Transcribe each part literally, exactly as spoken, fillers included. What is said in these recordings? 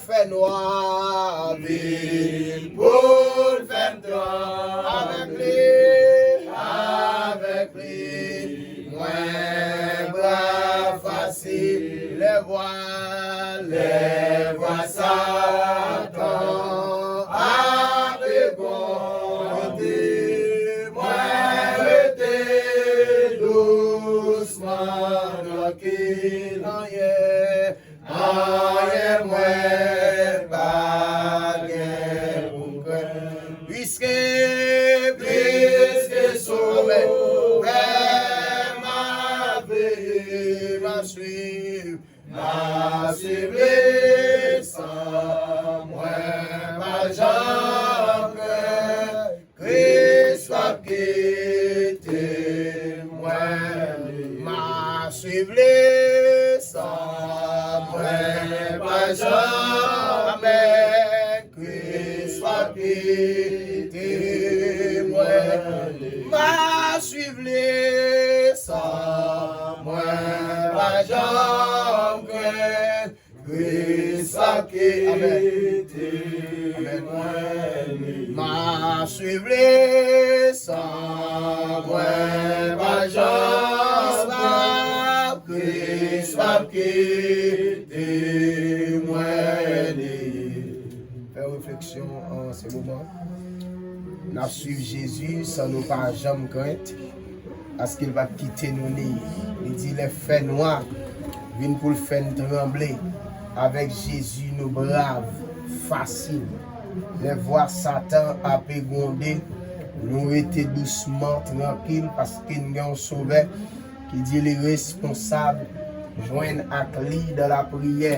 Fènwa vin pou l fè m twa. Avèk li, avèk li, mwen brav fasil lèvwa, lèvwa Satan ape gwonde. Mwen rete dousman, trankil, anyen, anyen mwen pa gen pou m krent. Piske, piske Sovè m ap veye, m ap swiv, m ap swiv li san mwen pa janm krent. Kris p ap kite mwen, m ap swiv li san mwen pa janm. Amèn. Kris p ap kite mwen, m ap swiv li san mwen pa janm krent. Kris p ap kite mwen, m ap swiv li san mwen pa janm. Kris p ap kite mwen. Fè refleksyon an se moman. N ap swiv Jezi san nou pa janm krent, paske l p ap kite nou ni. Li di lè fènwa vin pou l fè n tranble, avèk Jezi nou brav, fasil. Lè vwa Satan ape gwonde, nou rete dousman, trankil, paske n gen yon Sovè ki di li responsab, jwenn ak li dan lapriyè.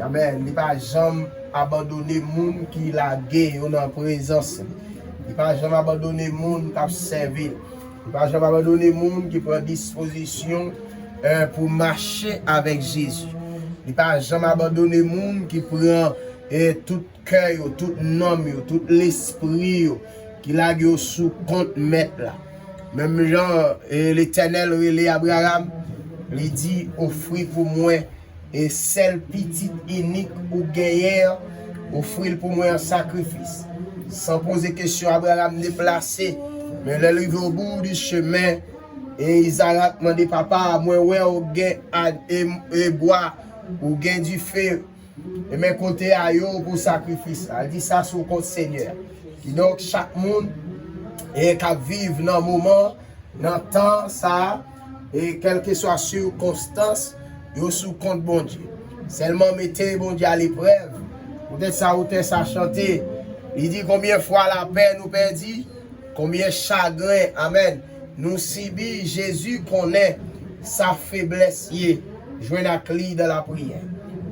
Amèn. Li pa janm abandone moun ki lage yo nan prezans li. Li pa janm abandone moun k ap sèvi l. Li pa janm abandone moun ki pran dispozisyon, eh, pou mache avèk Jezi. Li pa janm abandone moun ki pran, eh, tout kè yo, tout nanm yo, tout lespri yo, ki lage yo sou kont Mèt la. Menm jan, eh, Letènèl rele Abraram, li di, ofri pou mwen e sèl pitit inik ou genyen an, ofri l pou mwen an sakrifis. San poze kesyon, Abraram deplase. Men lè l rive o bout di chemen, e Izarak mande, papa, mwen wè ou gen a-, e, e bwa, ou gen dife, e men kote a yo pou sakrifis la. L di, sa sou kont Senyè. Kidonk, chak moun, e, k ap viv nan moman, nan tan sa a, e kèlkeswa sikonstans, yo sou kont Bondye. Sèlman mete Bondye aleprèv. Poutèt sa, otè sa chante, li di, konbyen fwa lapè nou pèdi, konbyen chagren, amèn, nou sibi, Jezi konnen sa feblès ye. Jwenn ak li dan lapriyè.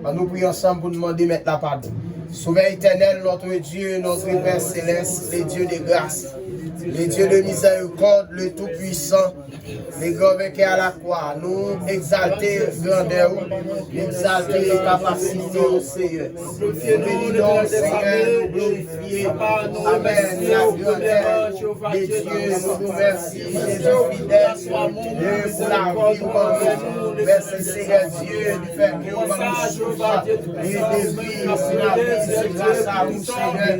Ann nou priye ansanm pou n mande Mèt la padon. Sauveur éternel, notre Dieu, notre Père céleste, le Dieu de grâce, le Dieu de miséricorde, le Tout-Puissant, le grand vainqueur à la croix, nou egzalte grandè ou, nou egzalte kapasite ou, Seyè. Nou beni non ou, Seyè, nou glorifye. Amèn. La grandeur de Dieu, nou remèsye Jezi fidèl, e pou lavi ou ban nou. Mèsi, Seyè Dye, di fè ke ou ban nou souf e de vi, se lavi, se gras a ou, Seyè.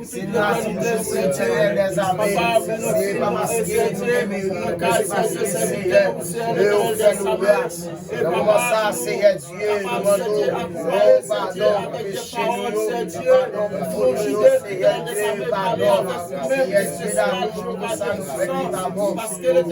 Se gras ou, Seyè Etènèl dèzame. Se pa paske nou te merite, men se paske, Seyè, ke ou fè nou gras. Nan moman sa, Seyè Dye, nou mande w, o, padon pou peche nou yo, padon pou fot nou yo, Seyè Dye, padon. Seyè Dye damou, konsa nou fè ki pa bon. Nou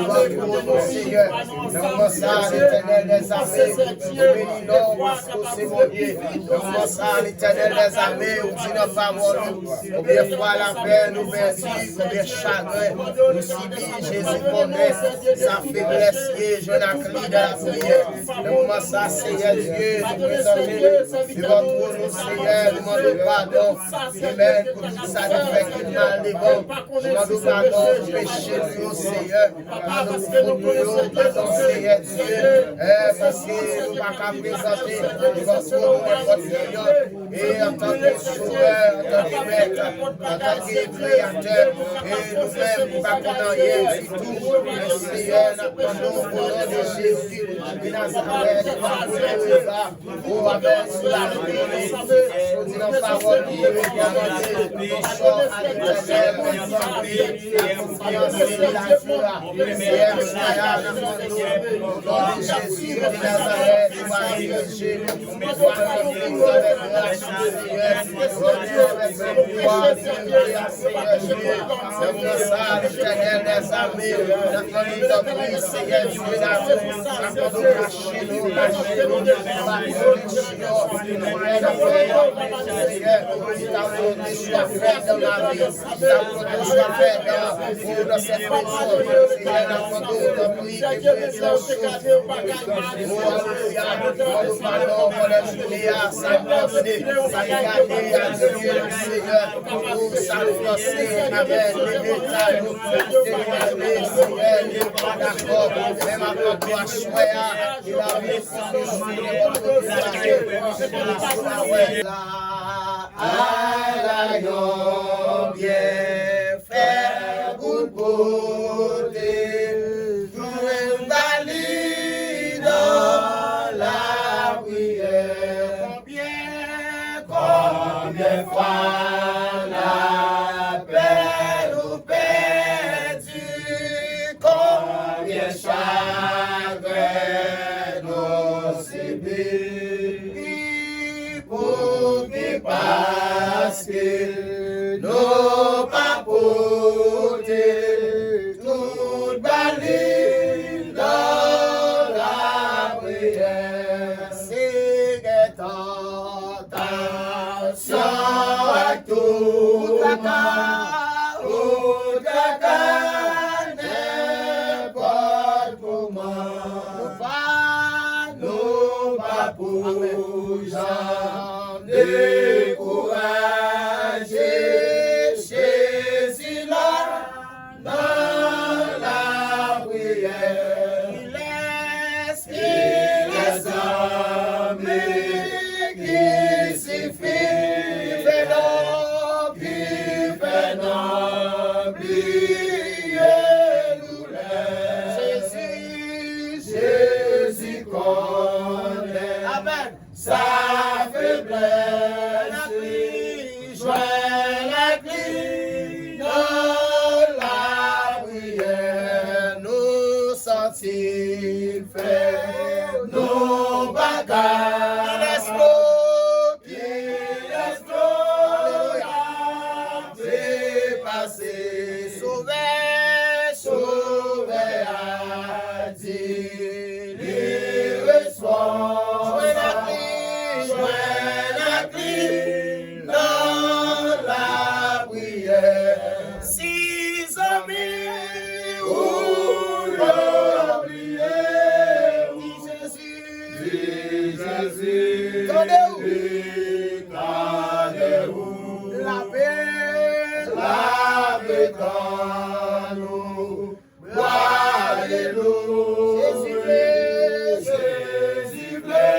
mande w, Seyè, nan moman sa, Letènèl dèzame, nou beni non ou, paske ou se Bondye. Nan moman sa, Letènèl dèzame, ou di nan pawòl ou, konbyen fwa lapè nou pèdi, konbyen chagren nou sibi, Jezi konnen sa feblès ye, jwenn ak li dan lapriyè. Nan moman sa, Seyè Dye, nou prezante devan twòn ou, Seyè, nou mande w padon. Amèn. Pou tout sa nou fè ki mal devan w. Nou mande w padon pou peche nou yo, Seyè. Padon pou fot nou yo, padon, Seyè Dye. Eh, paske nou pa ka prezante devan twòn ou nenpòt ki yo. E Antanke Sovè, antanke Mèt, antanke Kreyatè, e nou menm ki pa konn anyen ditou, men Seyè, n ap mande w, o non de Jezi de Nazarèt, pou w kouvri Eva, o avèk sou lavi, ou di nan pawòl ou, e garante, ton sò a Letènèl, zanmi, akonpayans, sila Seyè, Mèt la, n ap mande w, o non de Jezi de Nazarèt, ou va dirije nou, ou va konduit nou avèk gras, Seyè, ou va konduit nou avèk pouvwa, Seyè, Seyè, Jezi, nan non sa, Letènèl dèzame, n ap mande w tanpri, Seyè, Dye damou, n ap mande w kache nou, kache nou, anba pwoteksyon, Seyè, n ap mande w tanpri, Seyè, ki ta volonte swa fèt nan lavi, ki ta volonte swa fèt nan, o nan sèt pèsòn, Seyè, n ap mande w tanpri, ke prezans ou, o alelouya, mande w padon, pandan jounen an, sa k panse, sa k gade, alelouya, Seyè, o sa k panse, amèn, leve ta nou, se nou menm, Seyè, nou pa dakò, menm ak antou aswè a, e lavi pou nou, Seyè, pou nou la, a la yon byen fè pou pote, jwenn ba li nan lapriyè. Konbyen, konbyen fwa lapèn ou pèdi, konbyen chagren nou sibi. Pou ki paske nou pa pote tout ba li nan lapriyè. Si gen tantasyon ak toulman, ou traka nenpòt moman. Nou pa, nou pa pou janm dekouraje. Jezi la nan lapriyè. Kilès, kilès zanmi ki sifi, ki fè n, ki fè n bliye doulè. Jezi, Jezi konnen. Amèn. Sa feblès li, jwenn ak li nan lapriyè. Nou santi l fè, nou pa ka. Kilès nou, kilès nou, alelouya, depase Sovè, Sovè a di li responsab. Jwenn ak li, jwenn ak li nan lapriyè. Si zanmi ou yo bliye w, di Jezi, di Jezi, tande w, li tande w. L ap, l ap tann ou. Alelouya. Jezi vle, Jezi vle,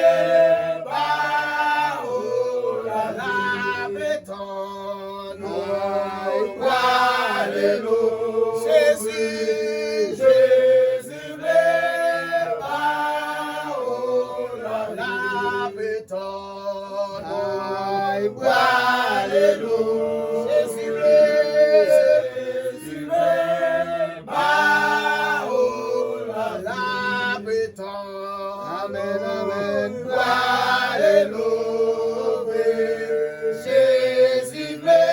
pawòl la, l ap tann ou. Alelouya. Jezi, Jezi vle, pawòl la, l ap tann ou. Alelouya. Jezi vle, Jezi vle, pawòl la, l ap tann. Amèn, amèn. Alelouya. Jezi vle,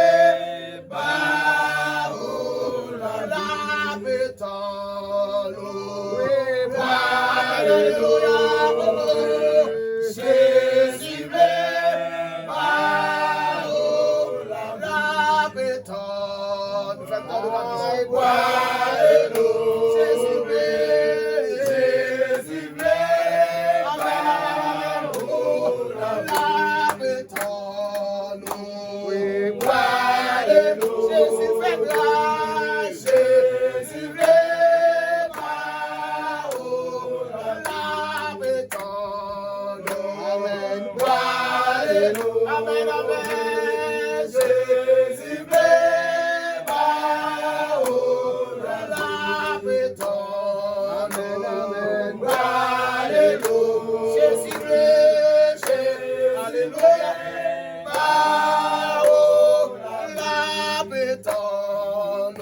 pawòl la, l ap tann ou. Alelouya. Jezi vle, pawòl la, Amèn, amèn. Jezi vle ba ou lapè tann. Amèn, amèn. Alelouya. Jezi vle, Jezi, alelouya. Ba ou lapè tann.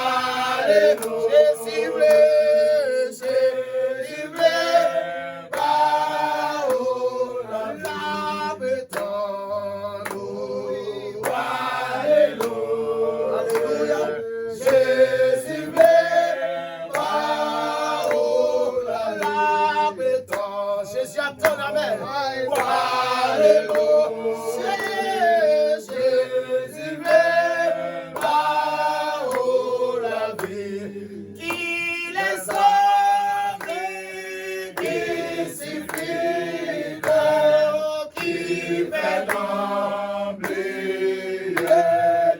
Alelouya. Jezi vle, Jezi vle. Ba ou lapè tann. Alelouya. Alelouya. Jezi vle ba ou lapè tann. Jezi ap tann, amèn. Alelouya. Jezi vle ba ou lavi. Ki lèzòm li, ki sifi kè, ki fè n bliye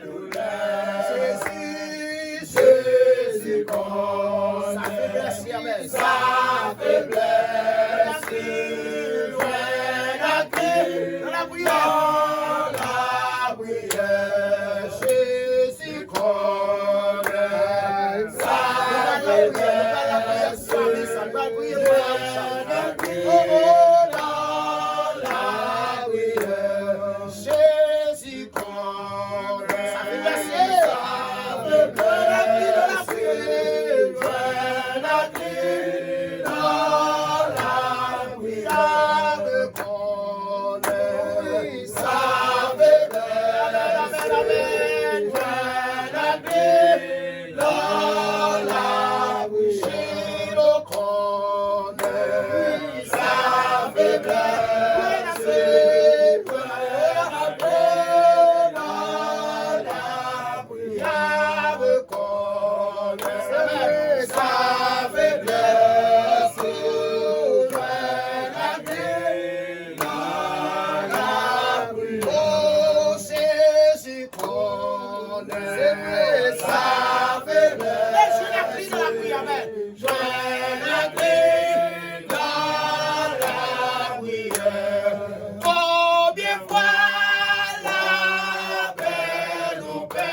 doulè. Jezi, Jezi konnen sa feblès li, amèn. Sa feblès li, jwenn ak li nan lapriyè. Nan lapriyè, Jezi. Amèn, amèn, amèn. Konnen. Se vre, sa feblès. Jwenn ak li nan lapriyè, amèn. Jwenn ak li nan lapriyè. Konbyen fwa lapè nou pè,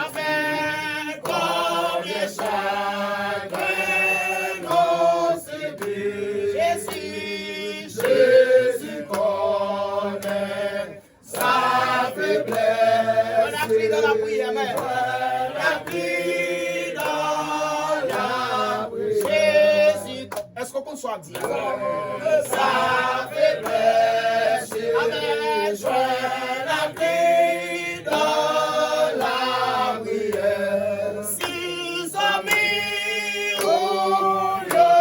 amèn. Konbyen chagren nou sibi. Jezi, Jezi konnen. Sa feblès. Jwenn ak li nan lapriyè, amèn. Jwenn ak li nan lapriyè. Jezi. Èske w konn sa w ap di a? Sa feblès. Amèn. Jwenn ak li nan lapriyè. Si zanmi ou yo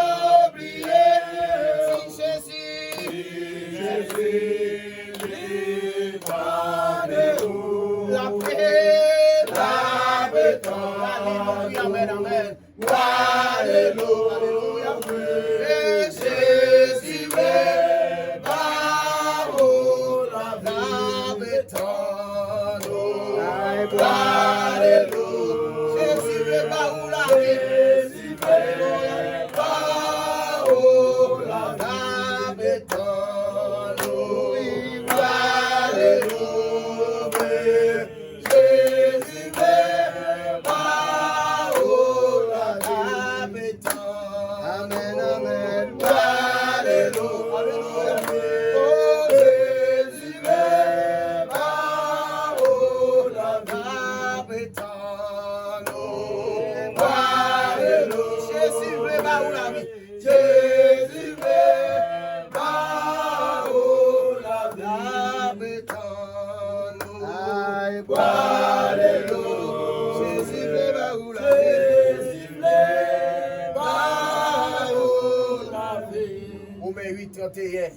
bliye, di Jezi. Jezi. Lapè, lapè tann. Alelouya, amèn, amèn. Alelouya. Jezi vle ba ou lapè tann. Alelouya. Jezi vle ba ou lapè. Alelouya. Ba ou lapè tann. Alelouya. Jezi vle ba ou lapè tann. Amèn, amèn. Alelouya. O Jezi vle ba ou lapè tann. Alelouya. Jezi vle ba ou lavi. Jezi vle ba ou lavi. Ay, alelouya. Jezi vle ba ou lavi. Jezi vle ba ou lavi. Women uit, trannteyen.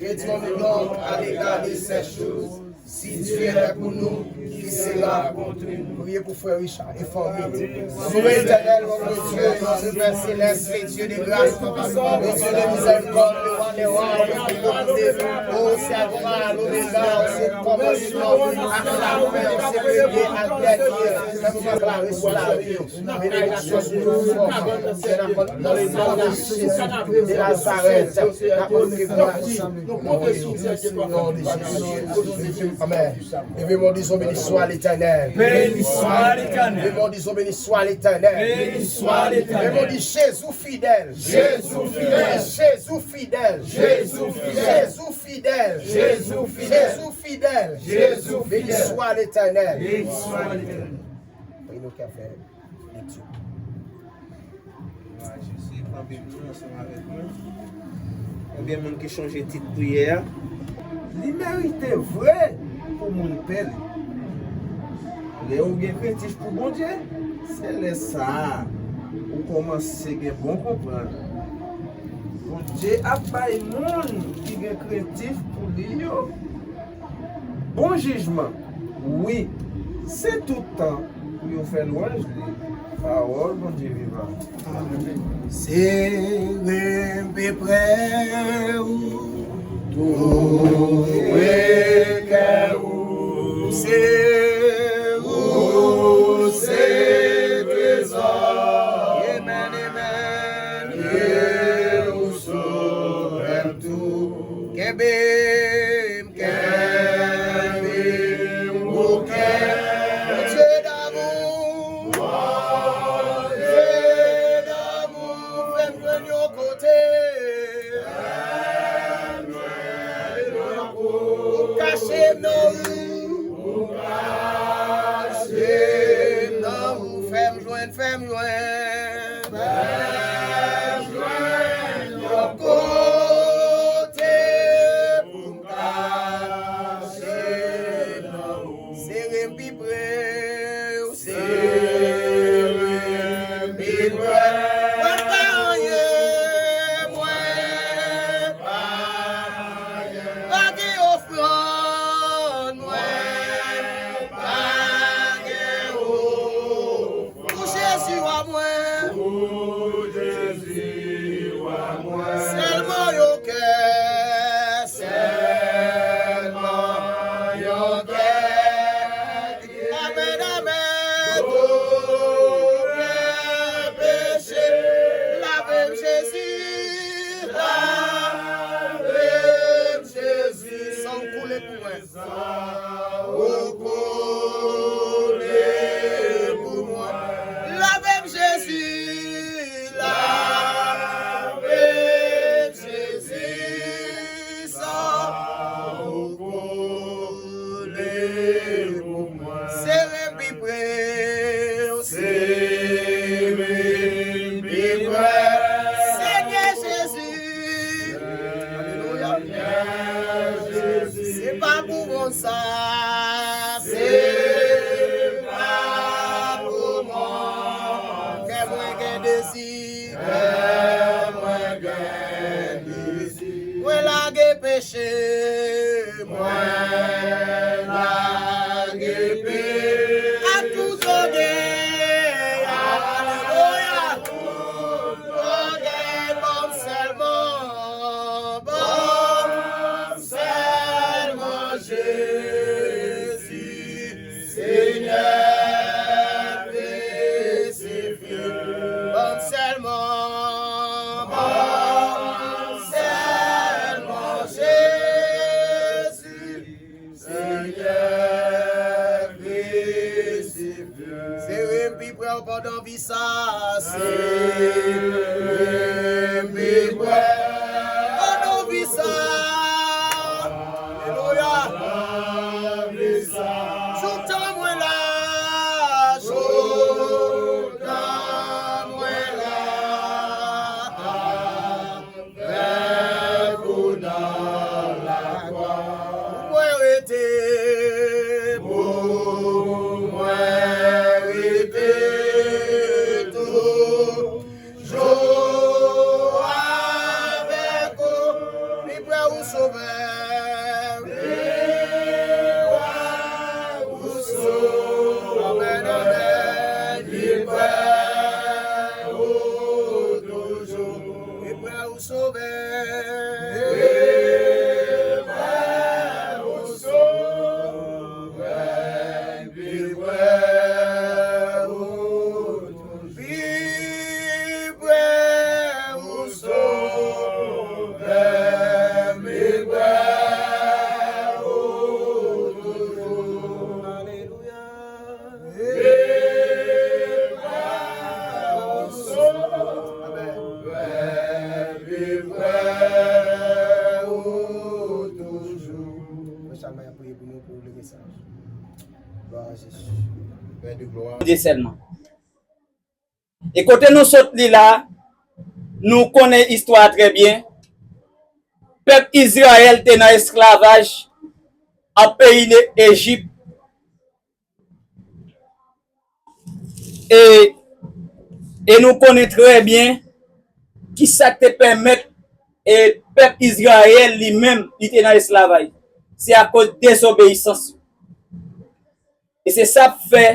Returnons donc à l'égard de ces choses. Si Dieu est pour nous, qui sera contre nous? Priye pou frè Richard e fanmi. Seigneur éternel, notre Dieu, notre Père céleste, Dieu de grâce, Papa, Dieu de miséricorde, le roi Ou se Alfa, Omega, ou se kòmansman ak lafen, ou se premye ak dènye. Fè nou deklare sou lavi nou. Benediksyon sou tout fòm. Nan non de Jezi de Nazarèt, n ap mande grâce. Amèn. Leve men w, disons, béni soit l'Éternel. Béni soit l'Éternel. Leve men w, disons, béni soit l'Éternel. Béni soit l'Éternel. Leve men w, di, Jésus fidèle. Jésus fidèle. Jésus fidèle. Jésus fidèle. Jésus fidèle. Jésus fidèle. Jésus fidèle. Jésus fidèle. Béni soit l'Éternel. Béni soit l'Éternel. Priye nou k ap fè lekti. Jezi, kanpe pou nou ansanm avèk mwen. Konbyen moun ki chonje tit priyè a? Li merite vre pou moun pè li. Lè ou gen krentif pou Bondye, se lè sa a ou kòmanse gen bon konprann. Bondye ap bay moun ki gen krentif pou li yo bon jijman. Wi, se tout tan pou yo fè lwanj li. Pawòl Bondye vivan. Sere m pi pre ou, toufe kè ou, se ou se trezò. Amen, amen. E ou sovè m tou. Kenbe m, kenbe m, o kè. Bondye damou, Bondye damou, fè m jwenn yon kote. Pou kache m nan ou, pou kache m nan ou, fè m jwenn, fè m jwenn. Fè m jwenn yon kote pou m kache nan ou. Sere m pi pre ou, sere m pi pre. Mwen pa anyen, mwen pa anyen. Pa gen ofrann, mwen pa gen ofrann. Pou Jezi wa mwen. Pou Jezi wa mwen. Sèlman yon kè. Sèlman yon kè. Amèn, amèn. Kouvri peche. Lave m, Jezi. Lave m, Jezi. San w koule pou mwen. San ou koule pou mwen. Lave m, Jezi, lave m, Jezi, san ou koule pou mwen. Sere m pi pre w, sere m pi pre. Senyè Jezi, alelouya. Se pa pou mwen sa, se pa pou mwen. Kè mwen gen dezi, kè mwen gen dezi. Mwen lage peche, mwen lage peche. Ak tout ògèy, alelouya. Tout ògèy, ban m sèlman, ban m sèlman Jezi, Senyè krisifye. Ban m sèlman, ban m sèlman Jezi, Senyè krisifye. Sere m pi pre w pandan vi sa, sere m pi pre pandan vi sa. Alelouya. Joutan mwen la, joutan mwen la. Avèk ou nan lakwa. Pou mwen rete, pou mwen rete toujou avèk ou. Pi pre ou, Sovè. Pi pre ou, Sovè. Amèn, amèn. Pi pre ou toujou. Pi pre ou, Sovè. Bondye sèlman. E kote nou sot li la, nou konnen istwa a trè byen. Pèp Izrayèl te nan esklavaj an peyi Ejip. E, e nou konnen trè byen ki sa k te pèmèt e pèp Izrayèl li menm li te nan esklavaj. Se akoz dezobeyisans. E se sa k fè,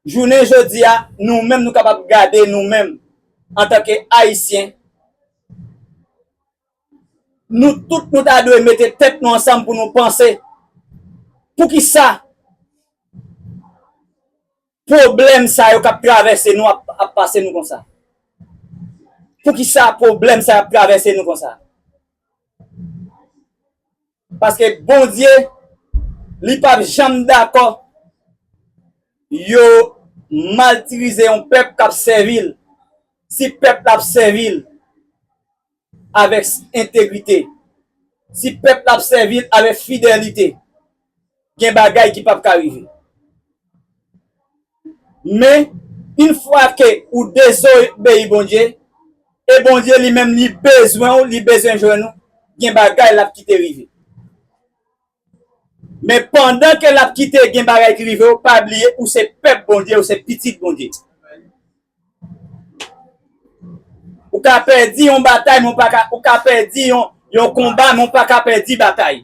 jounen jodi a, nou menm nou kapab gade nou menm antanke Ayisyen. Nou tout nou ta dwe mete tèt nou ansanm pou nou panse. Poukisa pwoblèm sa yo k ap travèse nou ap, ap pase nou konsa? Poukisa pwoblèm sa yo ap travèse nou konsa? Paske Bondye, li p ap janm dakò yo matirize yon pèp k ap sèvi l. Si pèp la ap sèvi l avèk entegrite, si pèp la ap sèvi l avèk fidelite, gen bagay ki p ap ka rive. Men, yon fwa ke ou dezobeyi Bondye, e Bondye li menm li bezwen w, li bezwen jwenn ou, gen bagay l ap kite rive. Men pandan ke l ap kite gen bagay ki rive w, pa bliye ou se pèp Bondye, ou se pitit Bondye. Ou ka pèdi yon batay, men ou pa ka, ou ka pèdi yon, yon konba, men ou pa ka pèdi batay.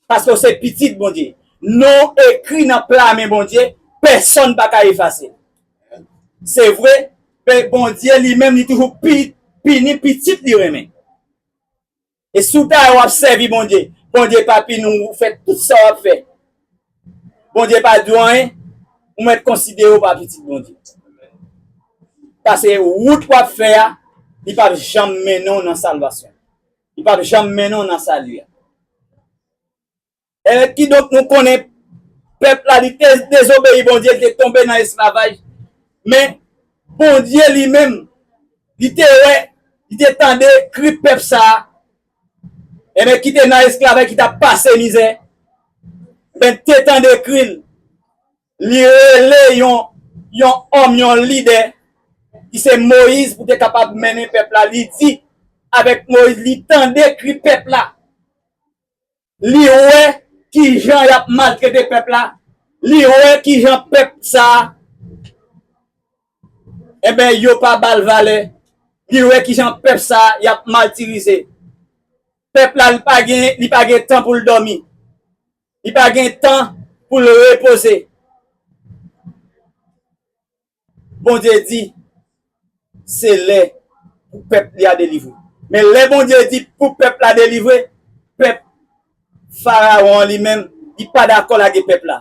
Paske w se pitit Bondye. Non w ekri nan pla men Bondye, pèsonn pa ka efase l. Se vre, men Bondye li menm li toujou pi, pini pitit li renmen. E si w ta wè w ap sèvi Bondye, Bondye pa pini w, ou fè tout sa w ap fè. Bondye pa di w anyen, ou mèt konsidere w pa pitit Bondye. Paske wout w ap fè a, li p ap janm mennen w nan salvasyon. Li p ap janm mennen w nan sali a. E kidonk nou konnen pèp la li te dezobeyi Bondye, li te tonbe nan esklavaj. Men Bondye li menm, li te wè, li te tande kri pèp sa a, enben ki te nan esklavaj, ki t ap pase mizè, enben te tande kri l. Li rele yon, yon òm, yon lidè, ki se Moyiz, pou te kapab mennen pèp la. Li di avèk Moyiz, li tande kri pèp la. Li wè kijan y ap maltrete pèp la. Li wè kijan pèp sa a, enben, yo pa ba l valè. Li wè kijan pèp sa a, y ap matirize. Pèp la, li pa gen, li pa gen tan pou l dòmi. Li pa gen tan pou l repoze. Bondye di, se lè pou pèp li a delivre. Men lè Bondye di pou pèp la delivre, pèp Farawon an li menm, li pa dakò lage pèp la.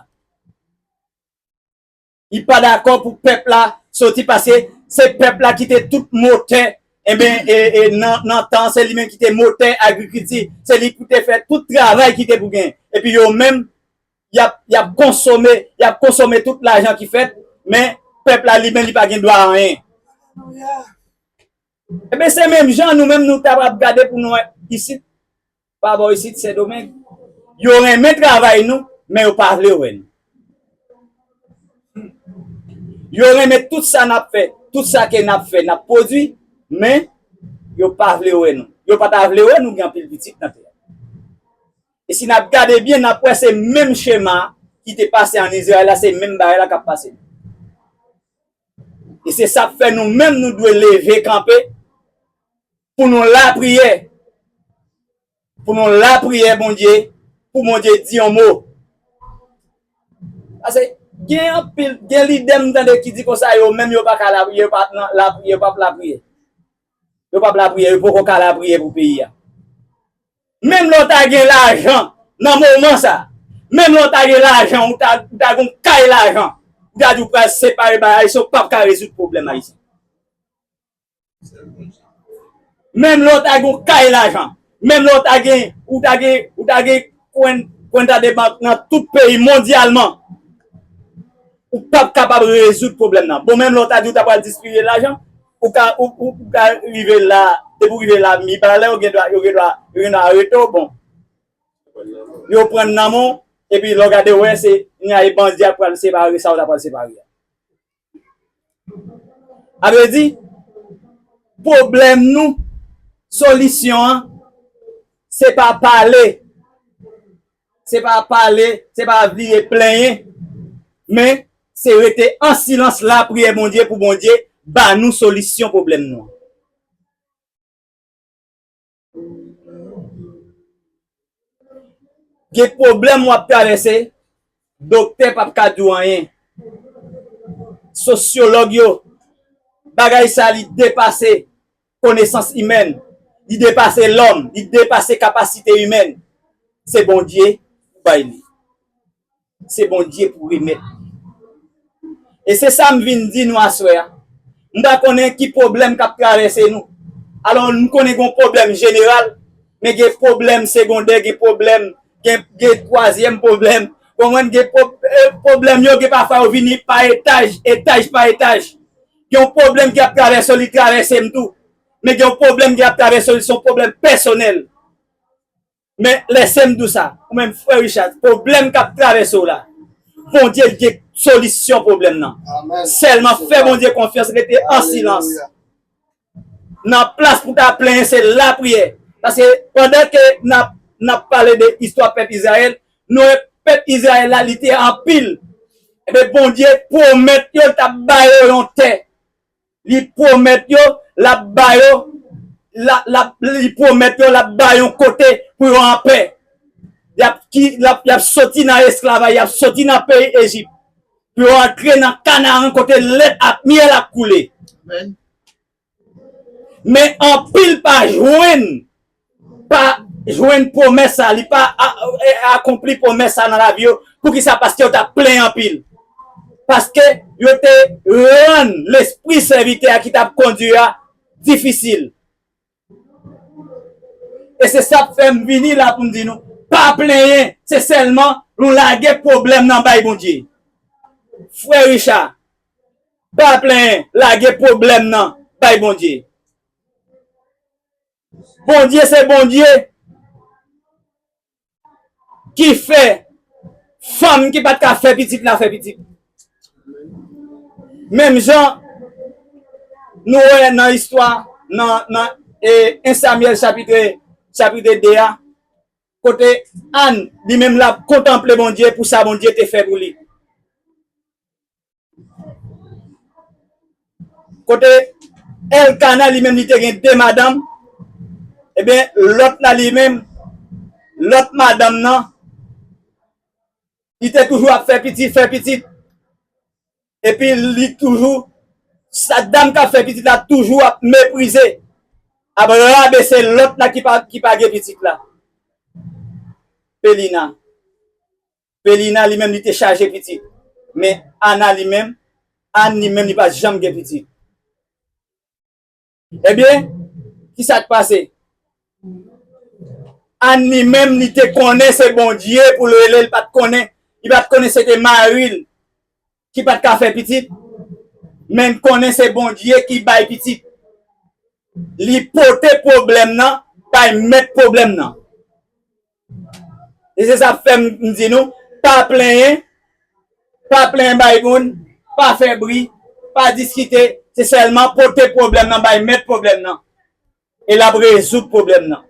Li pa dakò pou pèp la soti, paske se pèp la ki te tout motè, enben, e, e, nan, nan tan, se li menm ki te motè agrikilti, se li pou te fè tout travay ki te pou gen. Epi yo menm, y ap, y ap konsome, y ap konsome tout lajan ki fèt, men pèp la li menm li pa gen dwa anyen. Ebyen, se menm jan nou menm nou ta ap gade pou nou wè isit, pa bò isit, Sendomeng. Yo renmen travay nou, men yo pa vle wè nou. Yo renmen tout sa n ap fè, tout sa ke n ap fè, n ap pwodui, men yo pa vle wè nou. Yo pa ta vle wè nou gen anpil pitit nan tè a. E si n ap gade byen, n ap wè se menm chema ki te pase ann Izrayèl la, se menm bagay la k ap pase. E se sa k fè nou menm nou dwe leve kanpe pou nou lapriyè, pou nou lapriyè Bondye, pou Bondye di yon mo. Paske gen anpil, gen lidè m tande ki di konsa yo menm yo pa ka lapriyè, yo pa nan lapriyè, yo p ap lapriyè. Yo p ap lapriyè, yo poko ka lapriyè pou peyi a. Menm lè w ta gen lajan nan moman sa, menm lè w ta gen lajan, ou ta, ou ta gen yon kay lajan, ou ta di w pral separe bay Ayisyen, ou p ap ka rezoud pwoblèm Ayisyen. Menm lè w ta gen yon kay lajan, menm lè w ta gen, ou ta gen, ou ta gen kwen, kwenta de bank nan tout peyi mondyalman, ou p ap kapab rezoud pwoblèm nan. Bon, menm lè w ta di w ta pral distribiye lajan, ou ka, ou, ou, ou ka rive la, depi w rive la, mi balè, yo gen dwa, yo gen dwa, yo gen dwa arete w, bon. Yo pran nan men w, epi lè w gade, w wè se, kounye a e bandi a pral separe sa w ta pral separe a. A vle di, pwoblèm nou, solisyon an, se pa pale, se pa pale, se pa vire plenyen, men se rete an silans, lapriyè Bondye pou Bondye ba nou solisyon pwoblèm nou an. Gen pwoblèm w ap travèse, doktè p ap ka di w anyen. Sosyològ yo, bagay sa li depase konesans imèn, li depase lòm, li depase kapasite imèn. Se Bondye ki bay li. Se Bondye pou remèt. E se sa m vin di nou aswè a. M pa konnen ki pwoblèm k ap travèse nou. Alò, m konnen gen yon pwoblèm jeneral, men gen pwoblèm segondè, gen pwoblèm, gen, gen twazyèm pwoblèm. Konprann, gen pwo-, eh, pwoblèm yo, gen pafwa yo vini pa etaj, etaj pa etaj. Gen yon pwoblèm ki ap travèse w, li travèse m tou. Men gen yon pwoblèm ki ap travèse w, se yon pwoblèm pèsonèl. Men lèse m di w sa, ou menm frè Richard, pwoblèm k ap travèse w la, Bondye gen solisyon pwoblèm nan. Amèn. Sèlman fè Bondye konfyans, rete an silans. Nan plas pou ta plenyen, se lapriyè. Paske pandan ke n ap, n ap pale de istwa pèp Izrayèl, nou wè pèp Izrayèl la, li te anpil. Ebyen, Bondye pwomèt yo, l t ap ba yo yon tè. Li pwomèt yo, l ap ba yo, l ap, l ap, li pwomèt yo, l ap ba yo yon kote pou yo anpè. Y ap, ki, l ap, y ap soti nan esklavaj, y ap soti nan peyi Ejip. Pou yo antre nan Kanaran kote lèt ak myèl ap koule. Amèn. Men anpil pa jwenn pa jwenn pwomès sa, li pa a-, a-, akonpli pwomès sa nan lavi yo. Poukisa? Paske yo t ap plenyen anpil. Paske yo te rann lespri sèvitè a ki t ap kondui a difisil. E se sa k fè m vini la pou m di nou, pa plenyen, se sèlman nou lage pwoblèm nan bay Bondye. Frè Richard, pa plenyen, lage pwoblèm nan bay Bondye. Bondye se Bondye ki fè fanm ki pa t ka fè pitit la fè pitit. Menm jan nou wè nan istwa, nan, nan, e, en Samyèl chapit, chapit de a, kote Ann, li menm, l ap kontanple Bondye pou sa Bondye te fè pou li. Kote Èlkana, li menm, li te gen de madanm, ebyen, lòt la, li menm, lòt madanm nan, li te toujou ap fè pitit, fè pitit. Epi li toujou, sa dam k ap fè pitit la toujou ap meprize, ap rabese lòt la ki pa, ki pa gen pitit la. Penina. Penina li menm li te chaje pitit. Men Ana li menm, Ann li menm li pa t janm gen pitit. Ebyen, kisa k pase? Ann li menm li te konnen se Bondye pou l rele, li pa t konnen, li pa t konnen se te mari l ki pa t ka fè pitit, men l konnen se Bondye ki bay pitit. Li pote pwoblèm nan bay mèt pwoblèm nan. E se sa k fè m, m di nou, pa plenyen, pa plenyen bay moun, pa fè bri, pa diskite, se sèlman pote pwoblèm nan bay mèt pwoblèm nan. E l ap rezoud pwoblèm nan.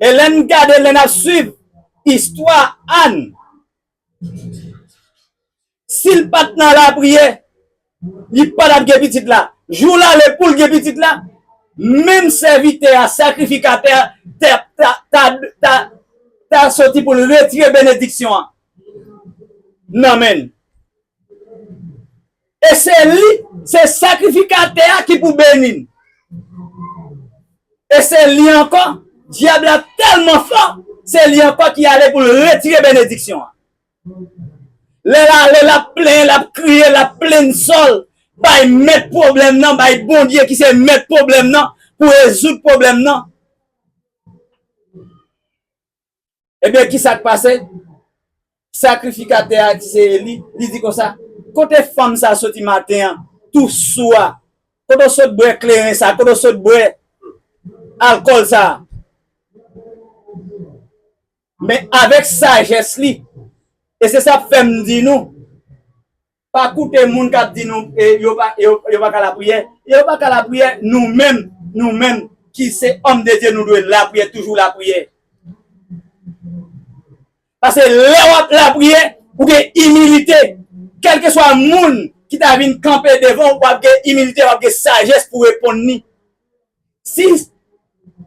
E lè n gade, lè n ap swiv istwa Ann, si l pa t nan lapriyè, li pa t ap gen pitit la. Jou l ale pou l gen pitit la, menm sèvitè a, sakrifikatè a, ta, ta, ta, ta, ta soti pou l retire benediksyon an nan men l. E se li, se sakrifikatè a ki pou beni n. E se li ankò, dyab la tèlman fò, se li ankò ki ale pou l retire benediksyon an. Lè l ale, l ap plenyen, l ap kriye, l ap plenn sò l, bay mèt pwoblèm nan, bay Bondye ki se mèt pwoblèm nan, pou rezoud pwoblèm nan. Ebyen, kisa k pase? Sakrifikatè a, ki se Eli, li di konsa, kote fanm sa a soti maten an, tou sou a? Kote w sot bwè kleren sa a? Kote w sot bwè alkòl sa a? Men avèk sajès li. E se sa k fè m di nou, pa koute moun k ap di nou e yo pa, yo, yo pa ka lapriyè. Yo pa ka lapriyè, nou menm, nou menm ki se òm de Dye, nou dwe lapriyè, toujou lapriyè. Paske lè w ap lapriyè, ou gen imilite. Kèlkeswa moun ki ta vin kanpe devan w, w ap gen imilite, w ap gen sajès pou reponn li. Si,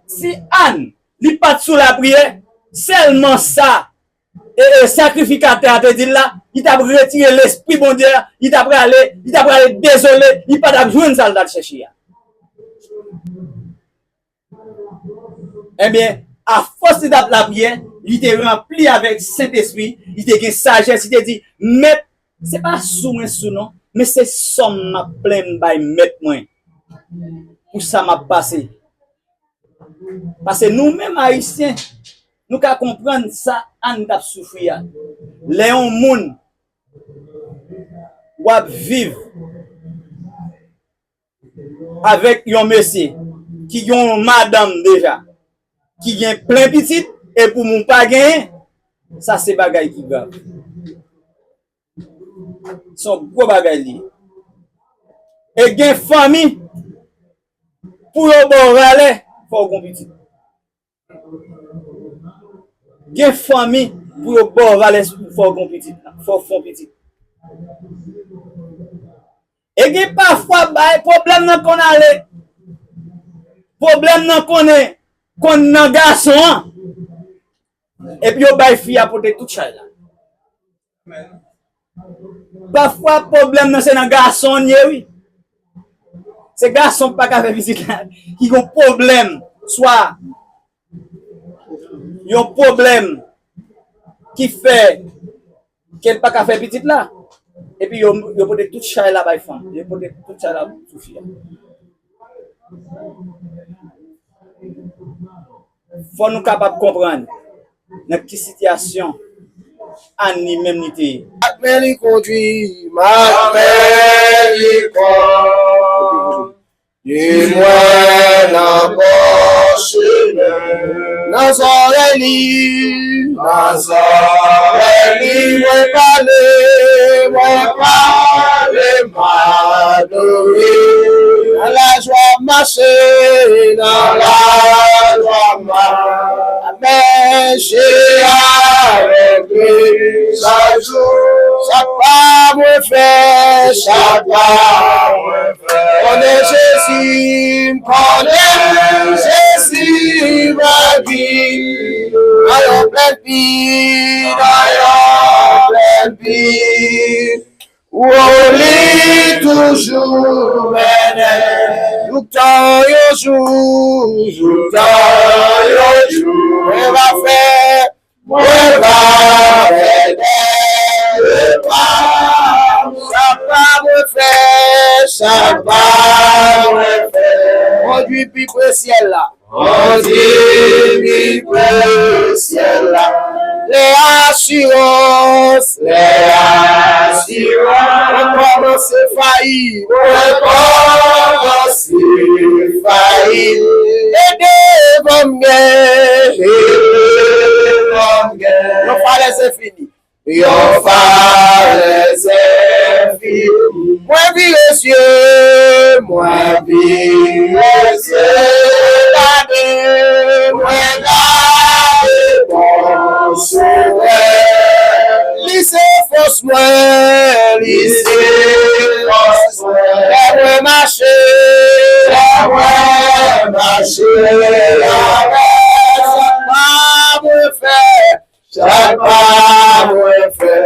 si Ann, li pa t sou lapriyè, sèlman sa, e, e sakrifikatè a te di l la, li t ap retire lespri Bondye a, li t ap prale, li t ap prale dezole, li pa t ap jwenn sa l t al chèche a. Ebyen, afòs li t ap lapriyè, li te ranpli avèk Sentespri, li te gen sajès, li te di, Mèt, se pa sou mwen sou non, men se sò m m ap plenn bay Mèt mwen pou sa m ap pase. Paske nou menm Ayisyen, nou ka konprann sa Ann t ap soufri a. Lè yon moun w ap viv avèk yon mesye ki gen yon madanm deja, ki gen plen pitit, epi w pa genyen, sa se bagay ki grav. Se yon gwo bagay li ye. E gen fanmi, pou yo ba w valè, fò w gen pitit. Gen fanmi, pou yo ba w valè, fò w gen pitit, fò w fè pitit. E gen pafwa bay pwoblèm nan konn ale. Pwoblèm nan konnen konn nan gason an. Epi yo bay fi a pote tout chay la. Pafwa pwoblèm nan se nan gason an ye wi. Se gason ki pa ka fè pitit la ki gon pwoblèm, swa yon pwoblèm ki fè ke l pa ka fè pitit la. Epi yo, yo pote tout chay la bay fanm, yo pote tout chay la sou fi a. Fò nou kapab konprann nan ki sitiyasyon Ann li menm li te ye. Ak men li kondwi m, ak men li kondwi mwen nan bon chemen. Nan zòrèy li, nan zòrèy li, mwen pale, mwen pale, m adore. Nan lajwa m mache, nan lajwa m mache avèk li chak jou. Chak pa mwen fè, chak pa mwen fè, konnen Jezi, m konnen Jezi va gide nan yon plèn vi, nan yon plèn vi. Ou li toujou mennen. Jouktan yon jou, jouktan yon jou, mwen va fè, mwen va fè dèyè pa. Chak pa mwen fè, chak pa mwen fè, kondwi pi pre syèl la. Kondwi pi pre syèl la. Lè asirans, lè asirans, mwen kòmanse fayi, mwen kòmanse fayi. E devan m gen, e devan m gen yon falèz enfini. Yon falèz enfini. Mwen vire zye, mwen vire zye, gade, mwen gade bon Sovè. Li se fòs mwen, li se fòs mwen. Lè mwen mache, lè mwen mache avè l, chak pa mwen fè, chak pa mwen fè.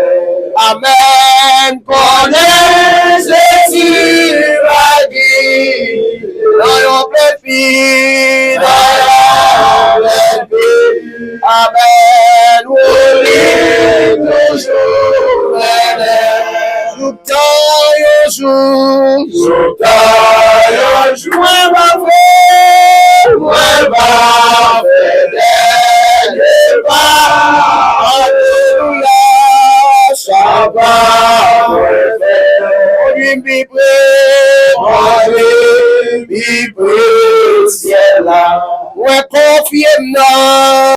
Amèn. Konnen Jezi va gide nan yon plèn vi, nan yon plèn vi. Amèn. Ou li toujou mennen. Jouktan yon jou.